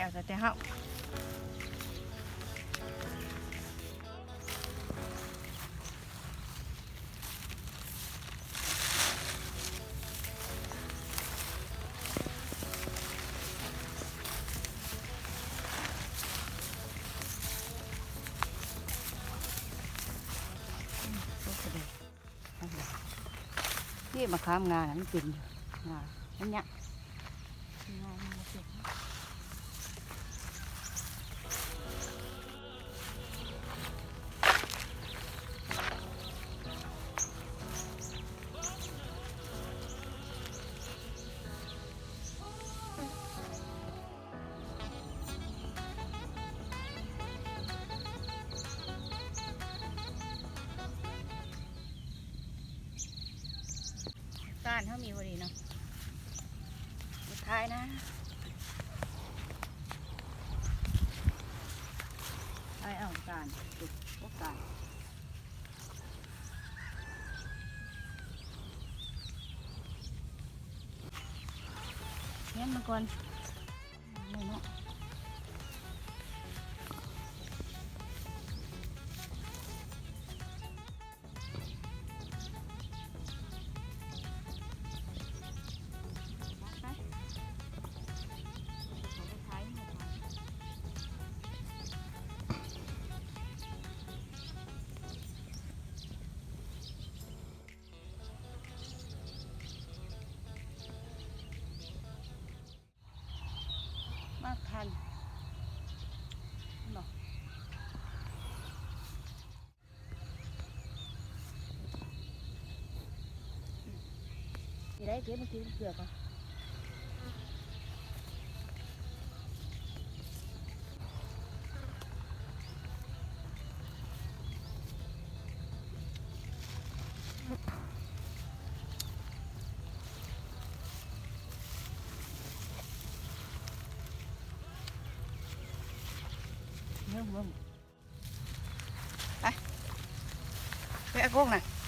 ແລ້ວແຕ່ເຮົາ ນີ້ມະຂາມງານະ ມັນເປັນຢູ່ ງາ ມັນຍະ ງາ ມັນບໍ່ເປັນ. ການເຮົາມີບໍ່ດີເນາະ ສຸດທ້າຍນະ ໄປເອົາການ ໂອ້ ການ ແມ່ນມາກ່ອນ ແມ່ນເນາະ. ໝາກທັນເນາະ ຊິໄດ້ເກັບມາກິນເກືອກ່ອນ. ເບິ່ງ ເບິ່ງ ໄປ ໄປເອົາກົກນະ.